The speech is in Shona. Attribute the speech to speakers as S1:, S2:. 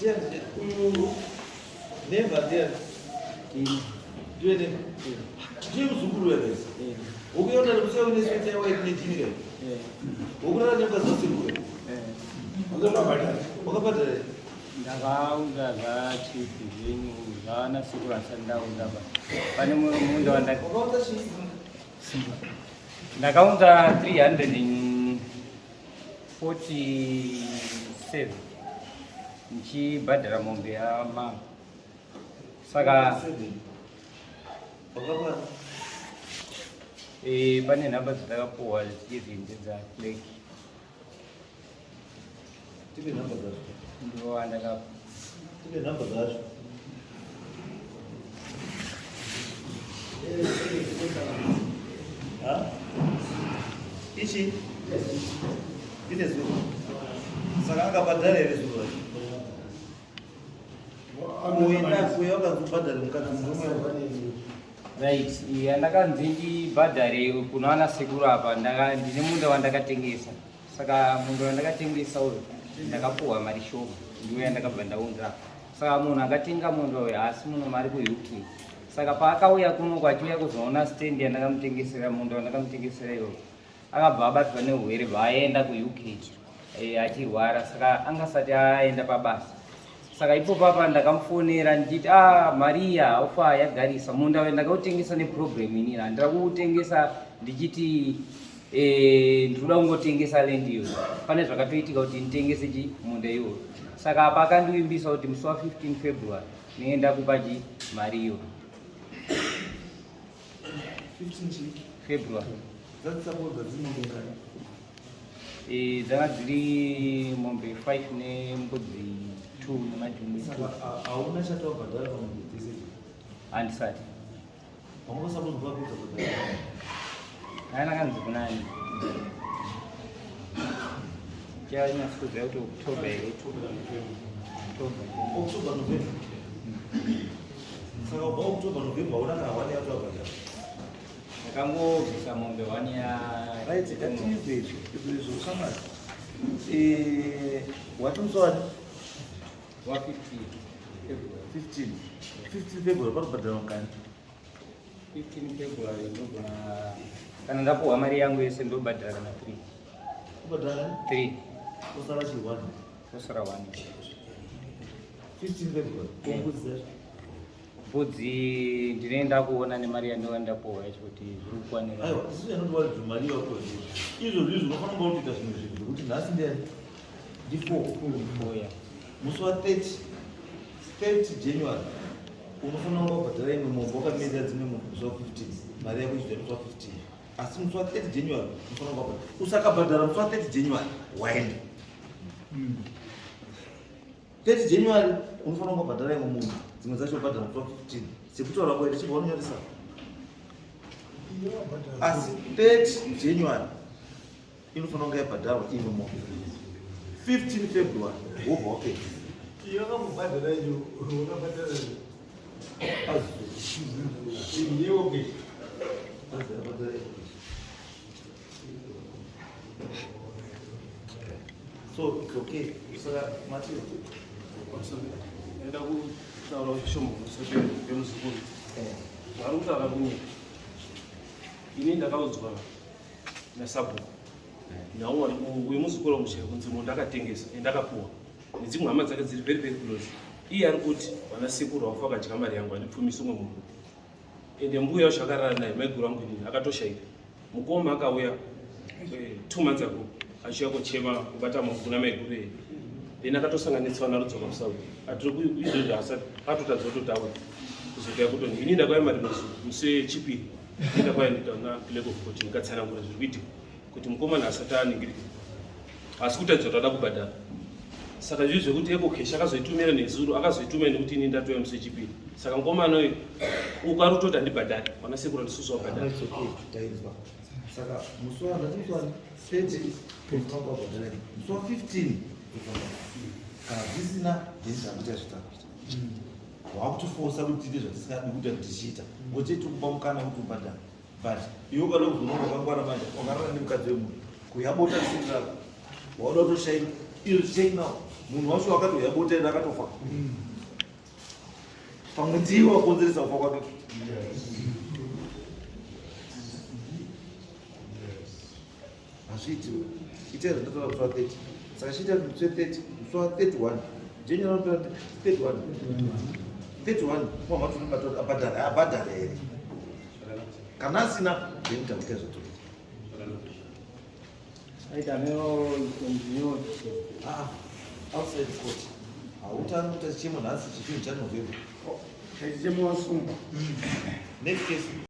S1: Ndiani uyu Never ndiani? Ndiwe Never. Ndiwe muzukuru here? Ukuona ndikusiya une sweater white nejini here? Ukurara nemukadzi wasekuru here? Wakabhadhara here?
S2: Ndakaunza zvachief zvenyu zvana sekuru asati ndaunza ba. Pane munda wandaka
S1: Wakaunza chii?
S2: Ndakaunza 347 ndichibhadhara mombe yamama. Saka eh, pane nhamba dzatakapuhwa idzi ndedza clerk.
S1: Tipe nhamba dzacho.
S2: Ndiwo wandakapa.
S1: Tipe nhamba dzacho. Ha? Ichi? Ine zuva. Saka akabhadhara here zuva? Uenda kuya wakanzi ubhadhare mukadzi murume
S2: Right, yandakanzi ndibhadhare kuna ana sekuru apa ndine munda wandakatengesa. Saka munda wandakatengesa uyu ndakapuhwa mari shoma, ndiyo yandakabva ndaunza. Saka munhu akatenga munda uyu haasi muno mari kuUK. Saka paakauya kuno achiuya kuzoona stand yandakamutengesera munda wandakamutengesera iyoyo akabva abatwa neurwere bvaaenda kuUK eh, achirwara saka angasati aenda pabasa saka ipo papa ndakamufonera ndichiti ah Maria haufa yagarisa munda uyu ndakautengesa neproblem inini handira kuutengesa ndichiti eh, ndinoda kungotengesa land iyoyo pane zvakatoitika kuti nditengese chi munda iwoyo saka apa akandivimbisa kuti musi wa 15 February ndinenge ndakupa chi mari iyoyo
S1: 15 chii?
S2: February
S1: Dzadzisapodza dziri ngani?
S2: Eh, dzanga dziri mombe 5 nembudzi 2 nemajumbe 2.
S1: Saka hauna chati wabhadhara pamombe dzese idzi?
S2: Handisati.
S1: Wanga usapodza kuwapedza kubhadhara?
S2: Haina kanzi kunani. Chanyatsokuziva kuti October here? October.
S1: October, November. Saka kubva October, November hauna kana one yati wabhadhara?
S2: Ndakangobvisa mombe one ya
S1: Right, ngatiizwe izvi. Izvo izvo shamwari. Eh, wati musi wani?
S2: Wa 15 February.
S1: 15. 15 February panobhadharwa ngani?
S2: 15 February ndogona kana ndapuhwa mari yangu yese ndobhadhara kana 3.
S1: Kubhadhara ngani?
S2: 3.
S1: Kusara chi 1.
S2: Kusara 1.
S1: 15 February. Kumbudzi dzacho.
S2: Mbudzi ndinoenda kuona nemari yandinova ndapuhwa yacho kuti zviri kukwanira.
S1: Aiwa, isusu yanoti wari kuti mari yako izvo zvizvo unofanira kunge kutoita zvimwe zvinhu zvekuti nhasi ndiyani? Ndi 4.
S2: Four, yeah.
S1: Musi wa 30 30 January unofanira kunge wabhadhara imwe mombe wakamirira dzimwe mombe musi wa 15 mari yako ichibva musi wa 15 asi musi wa 30 January unofanira kunge wabhadhara. Usakabhadhara musi wa 30 January waenda. 30 January unofanira kunge wabhadhara imwe mombe dzimwe dzacho wabhadhara musi wa 15 sekutaura kwaita chibva wanonyoresa asi 30 January inofanira kunge yabhadharwa imwe mombe 15 February wobva wapedza.
S3: Yakambobhadhara iyo wakabhadhara
S1: So it's okay. Saka Matthew.
S4: Ndaida kutaura zvishoma pamusoro pemuzukuru. Zvaari kutaura kunyika. Ini ndakaudzwa nasabhuku nhau wemuzukuru wangu chaiwo kunzi munhu akatengesa ende akapuwa nedzimwe hama dzake dziri very very close. Iye ari kuti vana sekuru vafa vakadya mari yangu handipfumisi umwe munhu. Ende mbuya wacho akarara naye maiguru angu inini akatoshaika. Mukoma akauya 2 months ago achiuya kuchema kubata maoko kuna maiguru edu. Then akatosanganiswa narudzoka kuSouth. Atiri izvozvo asati atotadza kutotaura. Kuzotouya kutoni ini ndakauya mari musi wechipiri. Ini ndakauya ndikaona clerk of court ndikatsanangura zviri kuitika kuti mukomana asati aningirika. Asi kutaridza kuti ada kubhadhara. Saka izvi zvekuti EcoCash akazoitumira nezuro akazoitumira nekuti ini ndatouya musi wechipiri. Saka mukomana uyu uko ari kutoti handibhadhari. Vana sekuru handisusu wabhadhara.
S1: It's okay, tainzwa. Saka musi wa ndati musi wa 30 unofanira kubhadhara. Musi wa 15 kana zvisina then takuita zvatakuita. Wakutifosa kuti tiite zvatisingadi kuita kuti tichiita. Ngokuti tikupa mukana kuti ubhadhare. But iwe ukada kuzonoona wakangwara manje wakarara nemukadzi wemunhu kuyabota risiri rako. Wauda kutoshaina. Iro check now. Munhu wacho akatouya bota ende akatofa. Pamwe ndiwe wakonzeresa kufa kwake. Hazviiti. Itai zvandataura musi wa 30. Saka chiita musi wa 30, musi wa 31. January unopera 31. 31 mama tinobata abhadhara abhadhara here? Kana asina then takuita zvatoita.
S2: Aita meo ndinyo.
S1: Ah, outside court. Hautani kuita chichemo nhasi chichinhu chaNovember.
S5: Chichemo wasungwa.
S1: Next case.